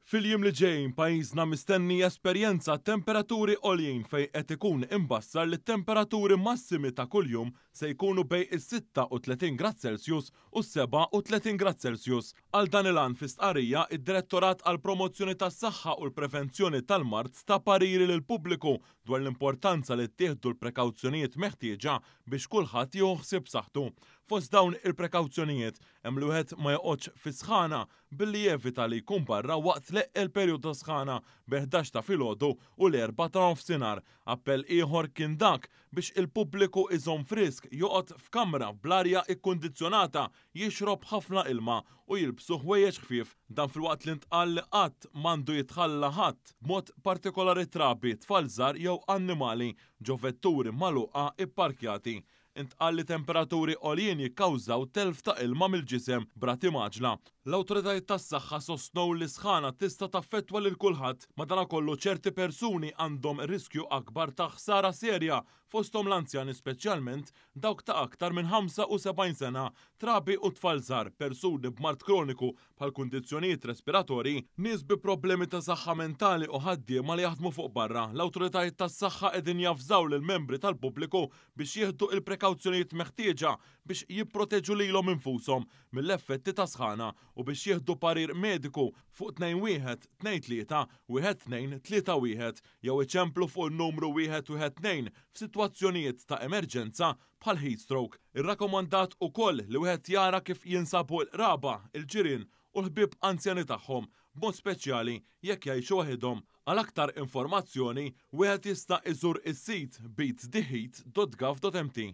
Fil-jiem li ġejjin pajjiżna mistenni jesperjenza temperaturi għoljin fejn qed ikun imbassar li t-temperaturi massimi ta' kuljum se jkunu bejn is-36 grad Celsius u s-37 grad Celsius. Għal dan il-għan fi stqarrija, id-Direttorat għall-Promozzjoni tas-Saħħa u l-Prevenzjoni tal-Mard ta pariri lill-pubbliku dwar l-importanza li ttieħdu l-prekawzjonijiet meħtieġa biex kulħadd jieħu ħsieb saħħtu. Fost dawn il-prekawzjonijiet hemm li wieħed ma joqgħodx fis-sħana billi jevita li jkun barra waqt l-eqqel perjodu ta' sħana bejn 11 ta' filgħodu u l-4 ta' nofsinhar. Appell ieħor kien dak biex il-pubbliku iżomm frisk, joqgħod f'kamra bl-arja kkundizzjonata, jixrob ħafna ilma u jilbsu ħwejjeġ ħfief. Dan filwaqt li ntqal li qatt m'għandu jitħalla ħadd, b'mod partikolari trabi, tfal żgħar jew annimali, ġo vetturi magħluqa ipparkjati. Intqal li temperaturi għoljin jikkawżaw telf ta' ilma mill-ġisem b'rati mgħaġġla. L-awtoritajiet tas-saħħa sostnew li sħana tista' taffettwa lil kulħadd, madankollu ċerti persuni għandhom riskju akbar ta' ħsara serja fosthom l-anzjani speċjalment dawk ta' aktar minn 75 sena, trabi u tfal żgħar, persuni b'mard kroniku bħal kundizzjonijiet respiratorji, nies bi problemi ta' saħħa mentali u ħaddiema li jaħdmu fuq barra. L-awtoritajiet tas-saħħa qegħdin javżaw lill-membri tal-pubbliku biex jieħdu l-prekawzjonijiet meħtieġa biex jipproteġu lilhom infushom mill-effetti ta' sħana u biex jieħdu parir mediku fuq 21 23 12 31 jew iċemplu fuq in-numru 112 f'sitwazzjonijiet ta' emerġenza bħal heat stroke. Irrakkomandat ukoll li wieħed jara kif jinsabu l-qraba, il-ġirien u l-ħbieb anzjani tagħhom, b'mod speċjali jekk jgħixu waħedhom. Għal aktar informazzjoni, wieħed jista' iżur is-sit beattheheat.gov.mt.